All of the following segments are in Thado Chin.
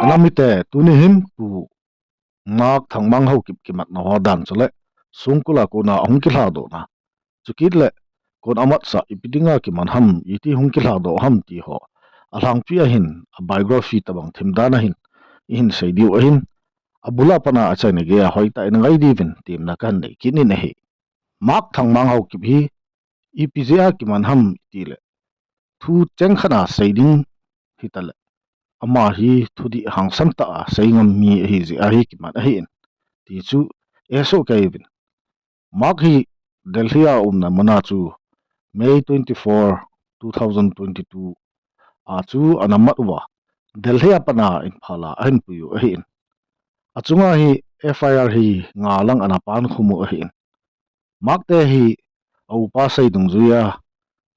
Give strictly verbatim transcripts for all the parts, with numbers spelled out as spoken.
Lamite, tuni hin Pu Mark Thangmang Haokip kimatna ho dan chule, songkul a kona ahung kilhadohna, chukit le kon amatsah ipi dinga kiman ham, iti hung kilhadoh ham ti ho alhangpi a hin, a biography tabang thim dan a hin ihin sei diu ahin, abul a pat a achaina geiya hoitah in angai diuvin temna kahin nei kit in ahi. Mark Thangmang Haokip hi ipi jeh a kiman ham itile, thu chengkhat a sei ding hitale, ama hi thudih hangsan tah a sei ngam mi ahi jeh a hi kiman ahin, ti chu eisoh kei uvin. Mark hi Delhi a umna mun a chu May twenty-four, two thousand twenty-two a chu ana mat uva, Delhi a pat a Imphal a ahin pui u ahin. Achunga hi F I R hi nga lang ana pankhum u ahin. Mark te hi a upa sei dungjuiya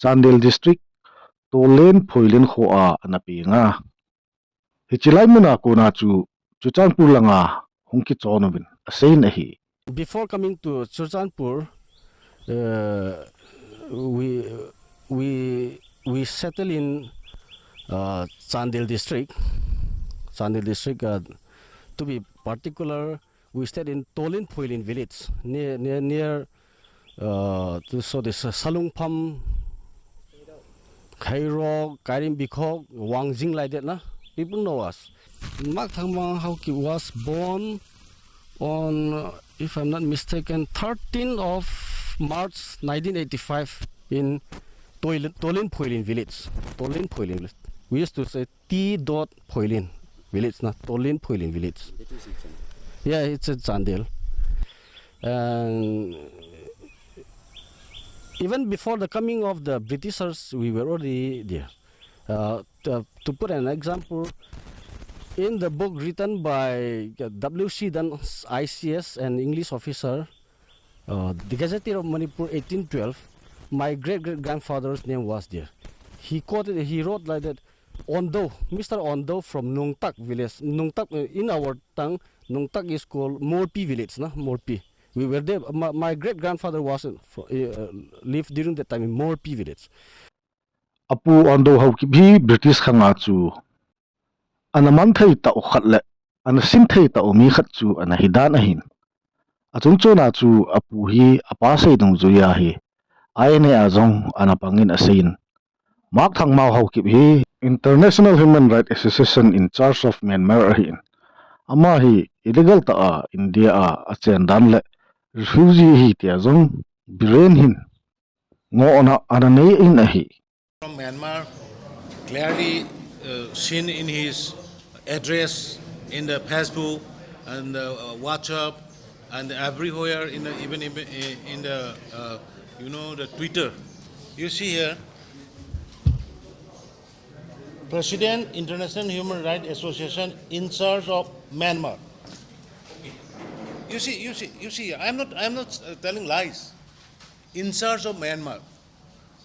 Chandel District, Tolen Phoilen kho a ana peng a, hiche lai mun a kona chu Churachandpur langa hung kichon uvin aseiyin ahi. Before coming to Churachandpur, uh, we we we settle in uh, Chandel district, Chandel district. Uh, to be particular, we stayed in Tolin Phoilin village near near near uh, to so this uh, Salungpham, Khairok, Kairim Bikhok, Wangjing like that, na? People know us. Mark Thangmang Haokip was born on, uh, if I'm not mistaken, thirteenth of March nineteen eighty-five in Toilin, Tolin Phoilin village. Tolin Phoilin village. We used to say T dot Phoilin village, na? Tolin Phoilin village. It is in Chandel. Yeah, it's in Chandel. And even before the coming of the Britishers, we were already there. Uh, to, to put an example, in the book written by W C Dunn, I C S, an English officer, uh, The Gazetteer of Manipur, eighteen twelve, my great great grandfather's name was there. He quoted, he wrote like that, Ondo, Mister Ondo from Nungtak village. Nungtak, uh, in our tongue, Nungtak is called Morpi village, na? Morpi. We were there. My, my great grandfather was uh, fro- uh, lived during that time in Morpi village. Apu Ondo Haokip hi British khanga chu ana man thei tah u khat le ana sin thei tah u mi khat chu ana hi dan ahin. Achung chon a chu apu hi apa sei dungjuiya hi I N A a jong ana pangin aseiyin. Mark Thangmang Haokip hi International Human Rights Association in charge of Myanmar ahin. Ama hi illegal tah a India a achen dan le refugee ahi tia jong Biren hin ngohna ana nei in ahi. From Myanmar, clearly uh, seen in his address, in the Facebook and the uh, WhatsApp and everywhere, in the, even in, in the uh, you know, the Twitter. You see here, President, International Human Rights Association, in charge of Myanmar. You see, you see, you see. I'm not, I'm not uh, telling lies. In charge of Myanmar.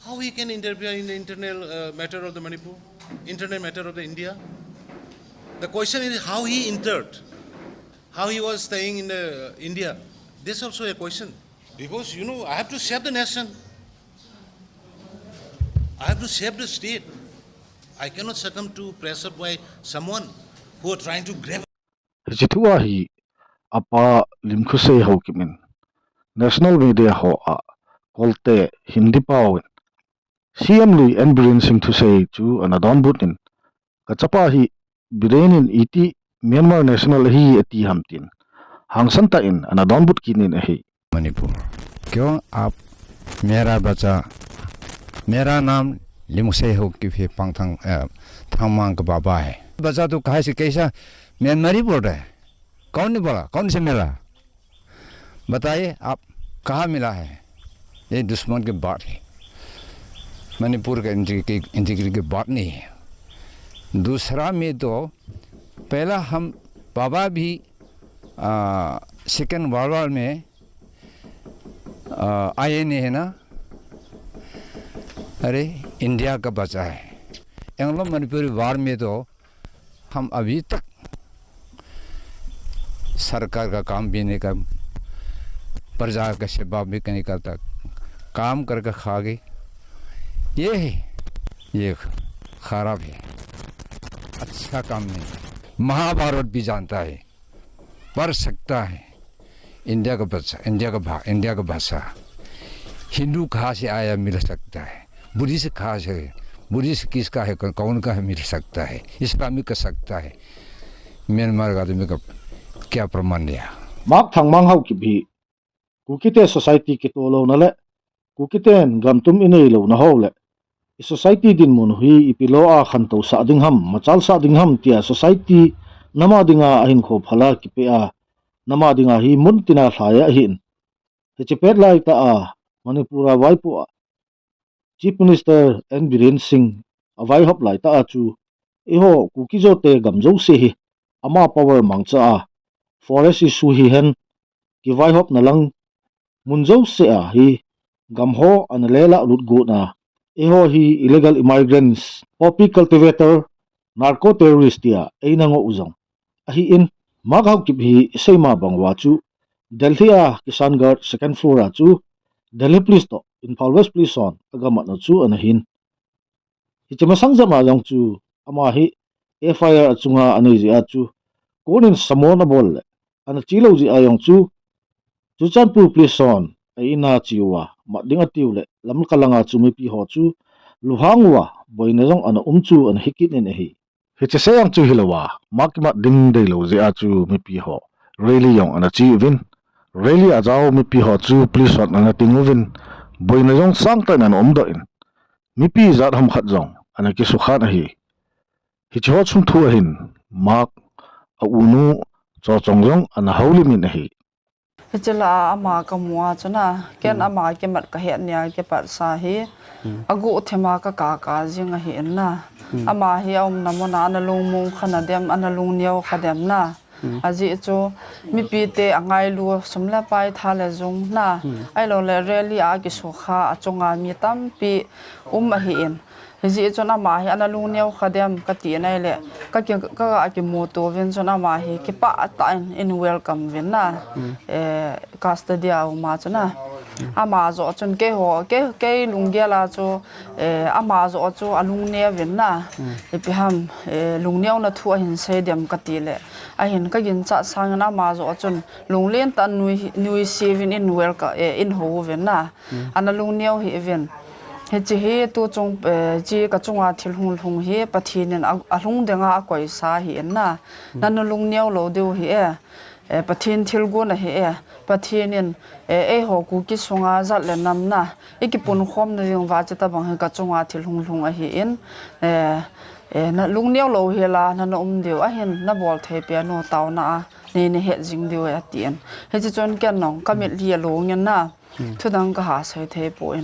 How he can interfere in the internal uh, matter of the Manipur, internal matter of the India? The question is how he entered, how he was staying in the India. This also a question. Because, you know, I have to save the nation. I have to save the state. I cannot succumb to pressure by someone who are trying to grab. Hiche thu a hi apa Limkhosei Haokip in national media ho a Kolte Hindi pao in C M lui N Biren Singh thusei chu ana donbut in, ka chapa hi Biren in iti Myanmar national ahi ati ham tin hangsan tah in ana donbut kit in ahi. Manipur. क्यों आप मेरा बच्चा, मेरा नाम लिमसे हो कि फिर पंगथंग, अ, थंगमांग का बाबा है। बच्चा तो कहाँ से कैसा म्यांमारी बोल रहा है? कौन ने बोला? कौन से मिला? बताइए, आप कहाँ मिला है? ये दुश्मन की बात है। मणिपुर का इंटीग्रिटी, इंटीग्रिटी की बात नहीं है। दूसरा में तो पहला हम बाबा भी, आ, सेकेंड वर्ल्ड वॉर में, आ, आईएनए है ना, अरे, इंडिया का बच्चा है। एंग्लो मणिपुरी वॉर में तो हम अभी तक सरकार का काम भी नहीं कर, प्रजा का सेवा भी नहीं करता, काम करके खा गए। ये है, ये खराब है, अच्छा काम नहीं है। महाभारत भी जानता है, पढ़ सकता है। इंडिया का बच्चा, इंडिया का भा-, इंडिया का भाषा। हिंदू कहाँ से आया मिल सकता है, बुद्धिस्ट कहाँ से, बुद्धिस्ट किसका है, कौन का है, मिल सकता है, इस्लामिक का सकता है। म्यांमार का आदमी का क्या प्रमाण दिया? Mark Thangmang Haokip hi Kukite society kitoh louna le Kukiten gamtum inei louna ho le i society dinmun hi ipi lo a khantou sah ding ham, machal sah ding ham tia society nam a dinga ahin khop hala kipe a, nam a dinga hi mun tina lhai ahin. Hiche pet lai ta a Manipur a vaipo a Chief Minister N Biren Singh a vaihop lai ta a chu, eiho Kuki Zo te gam jouse hi ama power mangcha a, forest issue hihen, kivaihopna lang mun jouse a hi gam ho ana lela lut got na, eiho hi illegal immigrants, poppy cultivator, narco terrorist tia eina ngoh u jong ahin. Mark Haokip hi isei ma bang uva chu Delhi a Kishan Ghat second floor a chu Delhi Police toh Imphal West Police hon agamatna chu ana hin. Hiche masang jep a jong chu ama hi F I R achunga anei jeh a chu court in summon abol le ana che lou jeh a jong chu Churachandpur Police hon a in a che uva mat ding atiu le lam kalanga chu mipi ho chu lunghang uva boina jong ana um chu ana hi kit in ahi. Hiche sei ang chu hilou a, ma kimat ding deilou jeh a chu mipi ho rally jong ana che uvin, rally a jao mipi ho chu police hon ana ting uvin, boina jong sangtah in ana umdoh in, mipi jat ham khat jong ana kisukhan ahi. Hiche ho chung thu ahin, Mark a unu Chochong jong ana houlim in ahi. Hiche lah a ama kamu a chun a, ken ama kimat kahet nia kipat sa hi, aguh thim a kakaka jing ahi in na. Ama hi aumna mun a ana lungmong kha na dem, ana lungneo kha dem na. Ajeh chu mipite angailu sum le pai tha le jung na, ahilou le rally a kisukha achunga mi tampi um ahi in. Hijeh chun ama hi ana lungneo kha dem kati in ahile, ka ki, ka ga kimuto uvin chun ama hi kipah tah in in welcome uvin na, eh, custody a um a chun a. Ama joh chun keiho, kei, kei lunggel a chu, eh, ama joh chu alungneo uvin na, ipi ham, eh, lungneona thu ahin sei dem kati le, ahin ka ginchat sangin ama joh chun lunglen tah in nui, nuisat uvin in welcome, eh, in hou uvin na. Ana lungneo hih uvin. Hiche hi tuchung, eh, hiche kachunga thil hung lhung hi Pathen in a, alhung dinga akoisa ahi in na. Nanu lungneo lou diu ahi e. Eh, Pathen thilgon ahi e. Pathen in, eh, eiho Kuki sunga jat le nam na ikipunkhom na ding uva hiche tabang hi kachunga thil hung lhung ahi in. Eh, eh, nalungneo lou hel a nana um diu ahin, nabol thei pen u taona a nei nahet jing diu e atin. Hiche chun ken jong kamitlhi along in na. Thudang kaha sei thei poi.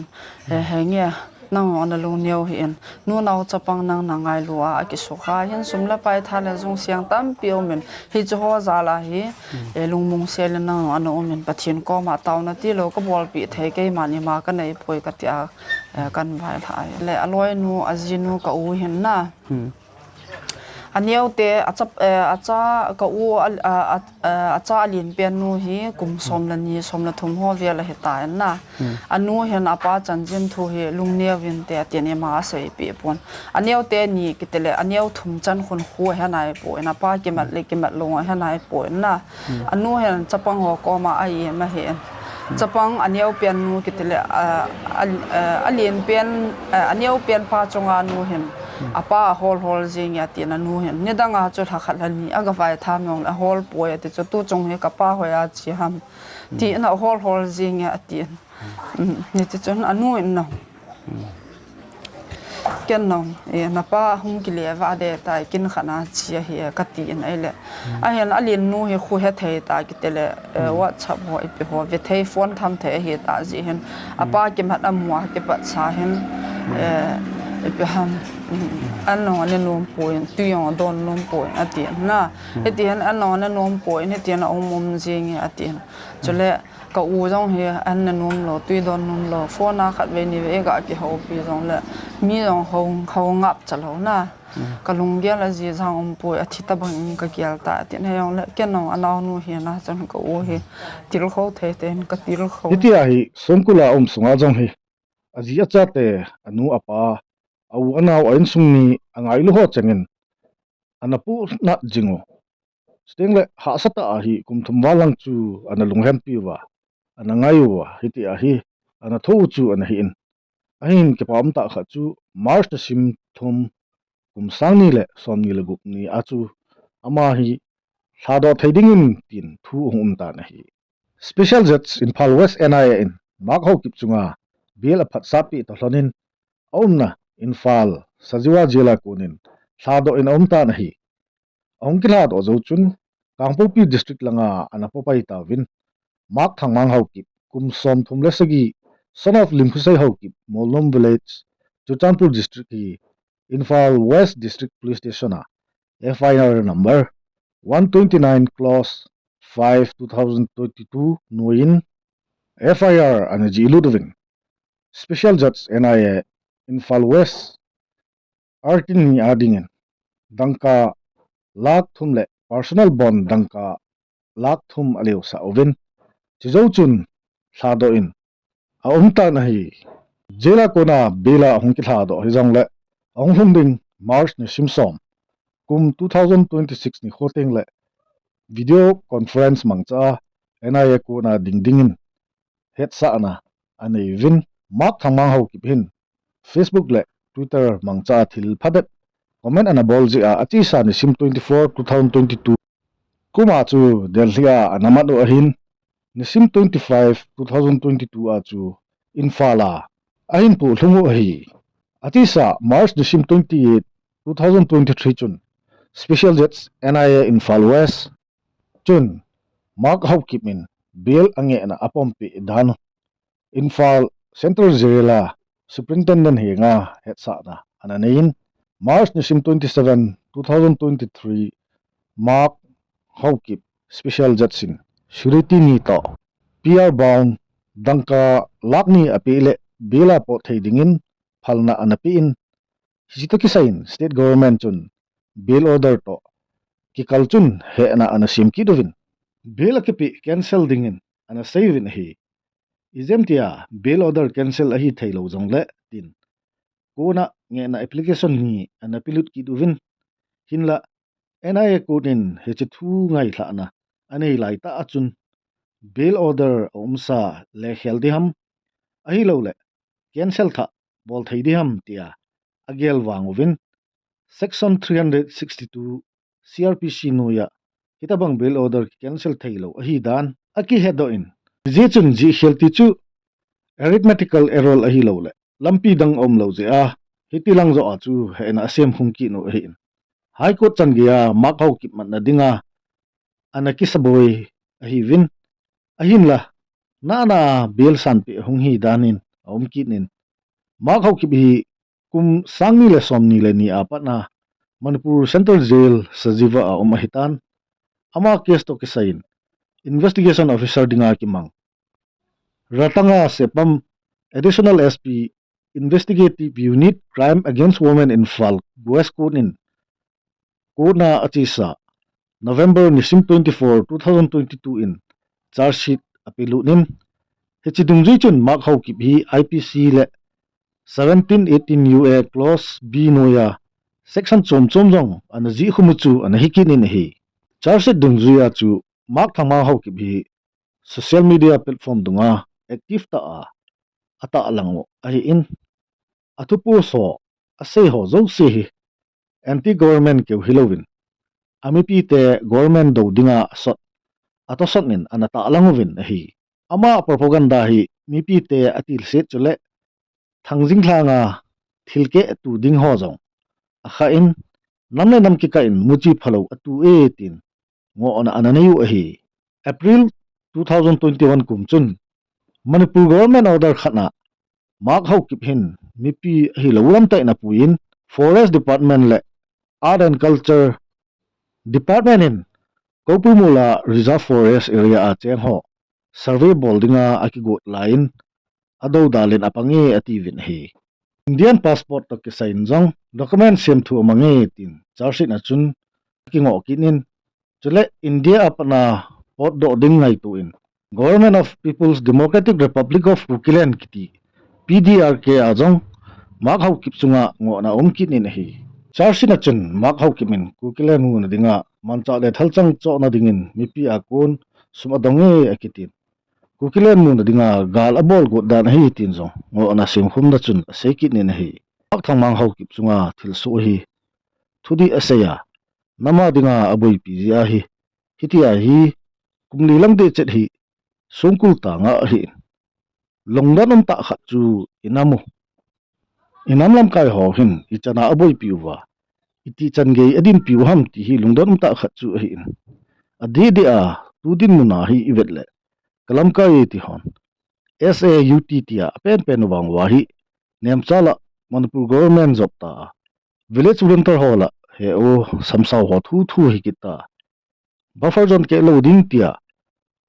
Eh, henge, nang jong ana lungneo hih in. Nunao chapang nang nangailu a, akisukha hin sum le pai tha le jung siang tampi um in. Hiche ho jal a hi, eh, lungmong sel in nang jong ana um in. Pathen koma taona tilou kabolpeh thei keiman ima kanei poi kati a, eh, kan vailhah e. Le aloinu, ajinu ka u hin na. Aneo te, acha, eh, acha ka u, a, a, a, eh, acha alen pen nu hi kum som le ni, som le thum ho vel ahitan na. Anu hin apa chanchin thu hi lungneo uvin te atin ima aseipeh pon. Aneo te ni kiti le, aneo thum chan khun khu ahe nai poi, apa kimat le kimat lou ahe nai poi na. Anu hin chapang ho koma a-im ahin. Chapang aneo pen nu kiti le, a, a, a, alen pen, a, aneo pen pa chunga nu hin. Apa ahol hol jing e atin anu hin. Nidang a chu lha khat lha ni aga vaitham jong le ahol poi ati chu tuchung hi kapa hoiya che ham. Tin ahol hol jing e atin. Hiche chun anu in na. Ken jong, eh, napa hung kile vah de tai, kin khat a che ahi e, kati in ahile. Ahin alen nu hi khu hethei ta kiti le, eh, WhatsApp ho ipi ho, vethei phone tham thei ahita jeh hin. Apa kimat amu a kipat sa hin, eh, ipi ham, an jong ana nom poi, tui jong adon nom poi, atin na. Hiti hin an jong ana nom poi, hitin aum um jing e, atin. Chule, ka u jong hi an ana nom lou, tui don nom lou, phone a khatvei nivei iga kihoupi jongle, mi jong hou, hou ngap cha lou na. Ka lunggel a jijang um poi, athi tabang in ka gel ta, atin hijongle, ken jong anaonu hina chun ka u hi, tilkhou thei thei in ka tilkhou. Hitia hi, songkul a um sunga jong hi, aji achate, anu apa, a u anao a insung mi, angailu ho chengin, ana puhnat jing u. Chuteng le hahsa tah a hi kum thum val lang chu ana lunghempi uva, ana ngai uva, hiti a hi ana tho u chu ana hi in. Ahin kipa um tah khat chu March nisim thum kum sang ni le som ni le gup ni a chu ama hi lhadoh thei dingin tin thu ahung um tan ahi. Special Judge Imphal West N I A in Mark Haokip chunga bail aphatsah peh toh lhonin aumna Imphal Sajiwa Jail a konin lhadoh in aum tan ahi. Ahung kilhadoh jou chun Kangpokpi District langa ana popai tauvin, Mark Thangmang Haokip, kum som thum le sagi, son of Limkhosei Haokip, Molnom Village, Churachandpur District hi Imphal West District Police Station a F I R number one twenty-nine clause five two thousand twenty-two noiyin F I R ana jih lut uvin, Special Judge N I A Imphal West R T ni a dingin dangka lakh thum le personal bond dangka lakh thum aleusah uvin, chujou chun lhadoh in aum tan ahi. Jail a kona bail a ahung kilhadoh hijongle ahung lhung ding March nisim som, kum two thousand twenty-six nikho teng le video conference mangcha a N I A kona ding dingin hetsahna anei uvin, Mark Thangmang Haokip hin Facebook le Twitter mangcha a thil phabep comment ana bol jeh a achesa nisim twenty-four, two thousand twenty-two kum a chu Delhi a ana mat u ahin, nisim twenty-five, two thousand twenty-two a chu Imphal a ahin puh lhung u ahi. Achesa March nisim twenty-eight, two thousand twenty-three chun Special Judge N I A Imphal West chun Mark Haokip in bail angehna apom peh dan u Imphal Central Jail a Superintendent henga hetsahna ana nei in, March nisim twenty-seven, two thousand twenty-three, Mark Haokip Special Judge in surety ni toh P R bond dangka lakh ni apeh le bail a pot thei dingin phalna ana pe in, hiche toh kisai in State Government chun bail order toh kikal chun hehna ana sem kit uvin, bail akipeh cancel dingin ana sei uvin ahi. Ijemtia bail order cancel ahi theilou jongle tin, kona ngehna application ni ana pelut kit uvin, hinla N I A court in hiche thu ngailhahna anei laitah a chun bail order aumsa lekhel ding ham, ahilouleh cancel thah bol thei ding ham tia agel vang uvin, Section three hundred sixty-two C R P C noiya hitobang bail order kicancel theilou ahidan akihetdoh in, hijeh chun jihkhel ti chu arithmetical error ahilouleh lampi dang aumlou jeh a hiti lang joh a chu hehna asem khum kit u ahin, High Court chan geiya Mark Haokip matna dinga ana kisaboi ahiuvin, ahinla nana bail sanpeh ahung hi danin aum kit in, Mark Haokip hi kum sang ni le som ni le ni a patna Manipur Central Jail Sajiwa a um ahitan, ama case toh kisai in investigation officer dinga kimang Ratanga Sepam, Additional S P, Investigative Unit, Crime Against Women, Imphal West Court in court na achesa November nisim twenty-four, two thousand twenty-two in charge sheet apelut in, hiche dungjui chun Mark Haokip hi I P C le seventeen eighteen U A clause B noiya section chom chom jong ana jih khum u chu ana hi kit in ahi. Charge sheet dungjuiya chu Mark Thangmang Haokip hi social media platform dunga active tah a atahlang u ahin, athu post ho, asei ho jouse hi anti government keu hilouvin, amipite government dou dinga asot, atosot in ana tahlang uvin ahi. Ama propaganda hi mipite atilset chule thangjing lhanga thilkeh tu ding ho jong akhah in, nam le nam kikah in muchi phalou atu e tin ngohna ana nei u ahi. April two thousand twenty-one kum chun Manipur government order khatna Mark Haokip hin mipi ahilou lamtah in apuiyin, Forest Department le Art and Culture Department in Koupumol a Reserve Forest area a cheng ho survey bol dinga akigot laiyin, adoudal in apange atiuvin ahi. Indian passport toh kisai in jong document semthu amange tin charge sheet a chun akingoh kit in, chule India a patna potdoh ding ngaito in Government of People's Democratic Republic of Kukiland kiti P D R K a jong Mark Haokip chunga ngohna aum kit in ahi. Charsi na chun Mark Haokip in Kukiland muna dinga manchah le thalchang chohna dingin mipi a kon sum adong e akitin. Kukiland muna dinga gal abol got dan ahi tin jong ngohna simkhum na chun asei kit nin ahi. Mark Thangmang Haokip chunga thilsoh ahi. Thudih asei a, nam a dinga aboipi jeh ahi. Hitia hi kum li lang deh chet hi songkul tanga ahin. Lungdon um tah khat chu inam u, inam lamkai ho hin ichan a aboipi uva, itih chan gei adinpi u ham ti hi lungdon um tah khat chu ahin. Adeh deh a, tu dinmun a hi ivet le, ka lamkai e ti hon S A U T tia apen pen u vang uva hi nemcha la Manipur government job ta a, village volunteer ho la he u samsau ho thu thu hi kit ta. Buffer zone keh lou ding tia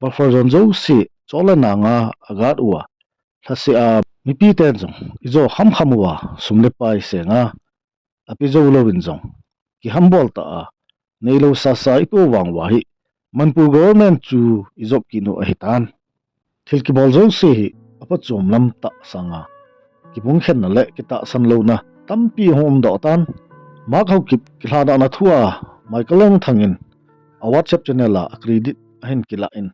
buffer zone jouse chol le nanga agat uva, lhase a mipi ten jong ijo kham kham uva sum le pai senga ape jou louvin jong kihambol tah a, neilou sasa ipo vang uva hi Manipur government chu ijop kit u ahitan. Thil kibol jouse hi aphatchom lam tah sanga kibung khenna le kitahsan louna tampi hung umdoh tan. Mark Haokip kilhadohna thu a Michael Lengthang in a WhatsApp channel a acredit ahin kilah in,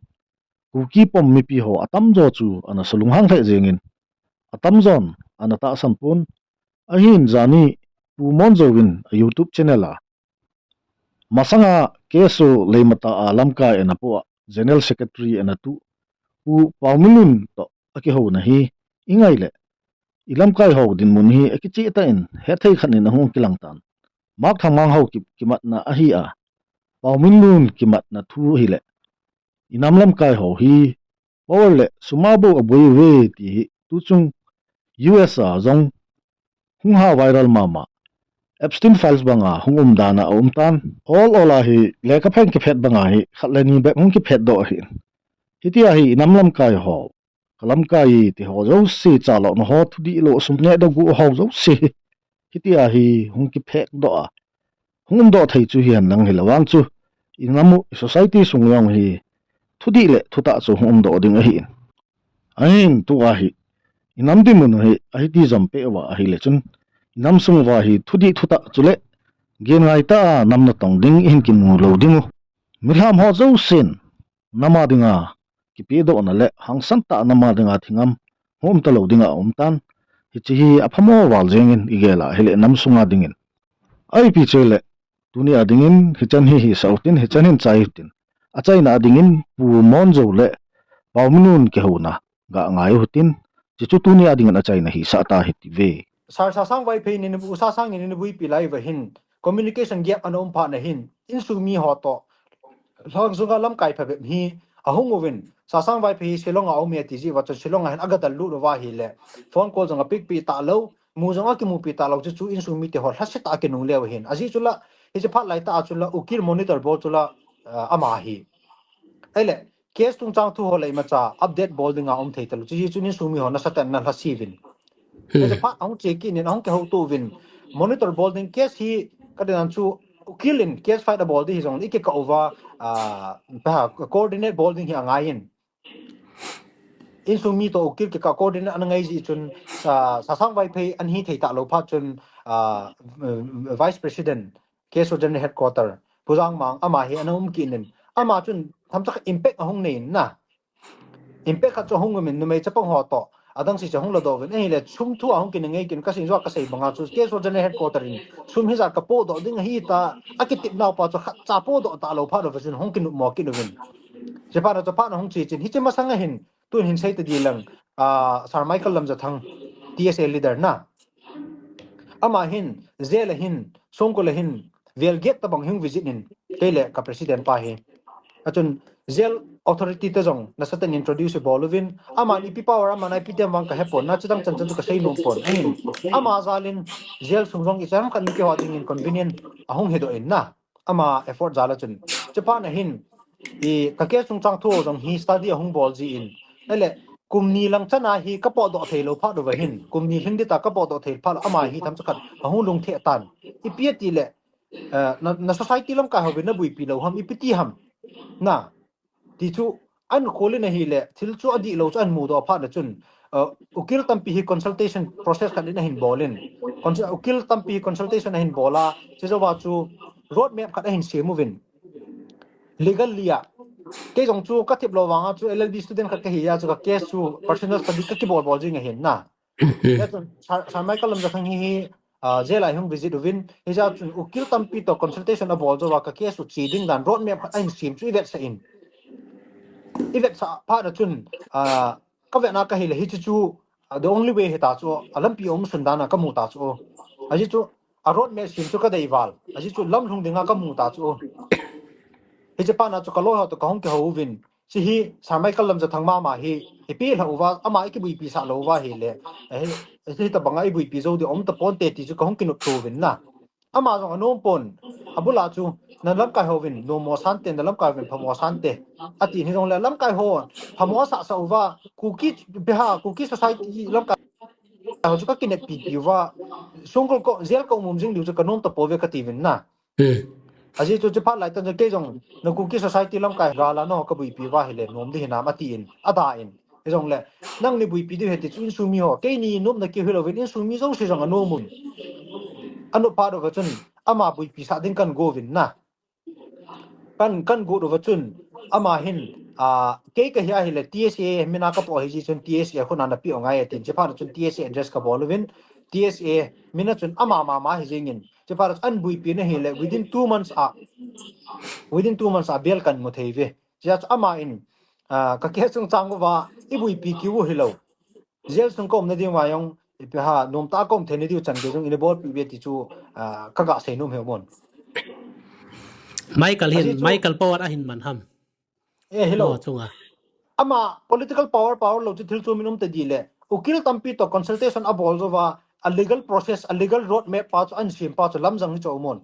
Kuki pom mipi ho atamjo chu ana solunghang lheh jengin, atamjon ana tahsan pon. Ahin jani Pu Monjo in a YouTube channel a masanga K S O Leimata a lamkai ana pu a General Secretary ana tu Pu Paominlun toh akihouna hi ingai le, ilamkai ho dinmun hi akicheh tah in hethei khat in ahung kilang tan. Mark Thangmang Haokip kimatna ahi a, Paominlun kimatna thu hile, inam lamkai ho hi power le sum a bou aboi uve ti hi tuchung U S a jong hung ha viral mama, Epstein Files banga hung um dan a aum tan. Ol ol a hi lekha phen kiphet banga hi khat le ni bep hung kiphet doh ahin. Hitia hi inam lamkai ho, ka lamkai e ti ho jouse, chalona ho, thudih lou sum neh doh gu ho jouse hi, hitia hi hung kiphek doh a, hung umdoh thei chu hihen lang hile vang chu, inam u, i society sung jong hi thudih le thutah chu hung umdoh ding ahin. Ahin tua hi inam dinmun u hi ahiti jom peh uva ahile chun, inam sung uva hi thudih thutah chule gen ngai tah a nam natong ding ihin kimu lou ding u. Milham ho jousen nam a dinga kipehdohna le hangsan tah a nam a dinga thingam hung um talou dinga aum tan. Hiche hi aphamo val jengin igel a hile nam sunga dingin. Ipi chule, tuni a dingin hichan hi hisah utin, hichan hin chai utin. Achaina a dingin Pu Monjo le Paominlun kihouna ga ngai utin. Hichu tuni a dingin achaina hisah ta hitiuve. Sir Sasang Vaiphei in, U Sasang in eibuipi lai uva hin communication gap ana um phat na hin, insung mi ho toh Lhangzunga lamkai phabep hi ahung uvin, Sasang Vaiphei hi Shillong a aum e ati jeh uva chun Shillong a hin aga dallut uva ahile, phone call jong apick pi talou, mu jong akimupi talou, chu chu insung mite ho lhasetah a kinungle u ahin. Ajeh chu la, hiche phat laitah a chu la, Ukil monitor bol chu la, ah, ama hi. Ahile, case chungchang thu ho le imacha update bol dinga um thei talou. Chu chu insung mi ho nasatah in ana lhase uvin. Hmm. Hiche phat ahung che kit in, ahung kihouto uvin. Monitor bol ding case hi, ka dinga chu, Ukil in case file abol ding hijongle, ikikah uva, ah, pa, coordinate bol ding hi angai in. Insung mi toh Ukil kikah coordinate ana ngai jeh chun, ah, Sasang Vaiphei ana hithei talou phat chun, ah, Vice President, K S O General Headquarter, Pu Jangmang, ama hi ana um kit in. Ama chun themcha khat impact ahung nei in na. Impact khat chu ahung um in, numei chapang ho toh adang se chu ahung ladoh uvin. Ahile, sum thu ahung kinungle kit in, ka sei jo a ka sei banga chu, K S O General Headquarter in sum hijat kapohdoh ding ahi tia akitep nauva chu khatcha podoh talou phat uva chun hung kinopmo kit uvin. Hiche phat na chu phat na hung che chin. Hiche masanga hin, tun hin sei ta ding lang, ah, Sir Michael Lamjathang, T S A leader na. Ama hin, jail a hin, songkul a hin, vel get tabang hin visit in, kei le ka president pa hi. Achun, jail authority te jong nasatah in introduce bol uvin, aman ipi power, aman ipi dem vang ka hepon, na chudang chan chan chu ka seinom pon. Ahin, ama jal in, jail sung jong ichan khat mipi ho dingin convenient ahung hidoh in na. Ama effort jal a chun. Hiche phat na hin, i, ka case chungchang thu jong hi study ahung bol jin. Ahile, kum ni lang chan a hi kapohdoh theilou phat uva hin, kum ni lhing ding tia kapohdoh thei phat uva, ama hi themcha khat ahung lungthim tan. Ipi ati le, eh, na, na society lamkai ho vin nabuipi lou ham, ipi ti ham. Na, ti chu, ahin khol in ahile, thil chu adihlou chu ahin mudoh phat na chun, eh, Ukil tampi hi consultation process khat in ahin bol in. Consul- ukil tampi consultation ahin bol a, chujouva chu road map khat ahin sem uvin. Legally a. Kei jong chu kathip lou vanga chu L L B student khat kahi a chu ka case chu personal study kakibol bol jing ahin na. Hijeh chun Sir, Sir Michael Lamjathang hi, hi, ah, jail a hung visit uvin, hijeh chun ukil tampi toh consultation abol jouva ka case chu che ding dan road map khat ahin sem chu ivetsah in. Ivetsah phat a chun, ah, kavetna kahile hiche chu, ah, the only way hita chu, alampi um sun dan a kamu ta chu. Ajeh chu, a road map sem chu kadei val. Ajeh chu lamlhung dinga kamu ta chu. Hiche phat na chu ka lawyer ho toh kahung kihou uvin. Hiche hi Sir Michael Lamjathang mama hi, ipi lhah uva, ama ikibuipi sah lou uva ahile, eh, hitabanga ibuipi jou ding um taponte ti chu kahung kinopto uvin na. Ama jong anom pon, abul a chu, na lamkai hovin nommo sante, na lamkai hovin phamo sante, ati hijongle lamkai ho phamo asah sah uva, Kuki, ipi ham, Kuki society lamkai ho chu kakineppi pi uva, sungkul ko, jail ka um um jing diu chu kanom tapouve kati uvin na. Ajeh chu hiche phat lai tan chu kei jong, na Kuki society lamkai gal a nangho kabuipi uva ahile nom ding hinam atin, ada in. Hijongle, nangni buipi diu ahi ti chu insung mi ho, keini nopna keu hilouvin insung mi jouse jong anom un. Anop phat uva chun, ama buipi sah ding kahin go uvin na. Kahin, kahin go uva chun, ama hin, ah, kei kahi ahile T S A mina kapoh ahi jeh chun T S A khut a napeh u ngai atin, hiche phat chun T S A address kabol uvin, T S A mina chun ama mama ahi jengin, hiche phat chun ahin buipi na ahile within two months a, within two months a bail kahin mu thei uve. Hijeh chun ama in, ah, ka case chungchang uva ibuipi keu u hilou, jail sung ka umna ding uva jong, ipi ham, nomtah a ka um theina diu chan gei jong ina bolpeh uve ti chu, ah, kaga seinom ahi mon. Michael hin, Michael power ahin man ham? Eh, hilou. Ama political power, power lou chu thil chu min um tadih le, ukil tampi toh consultation abol jouva, a legal process, a legal road map pa chu ahin sem pa chu lamjang hi chu ahi mon.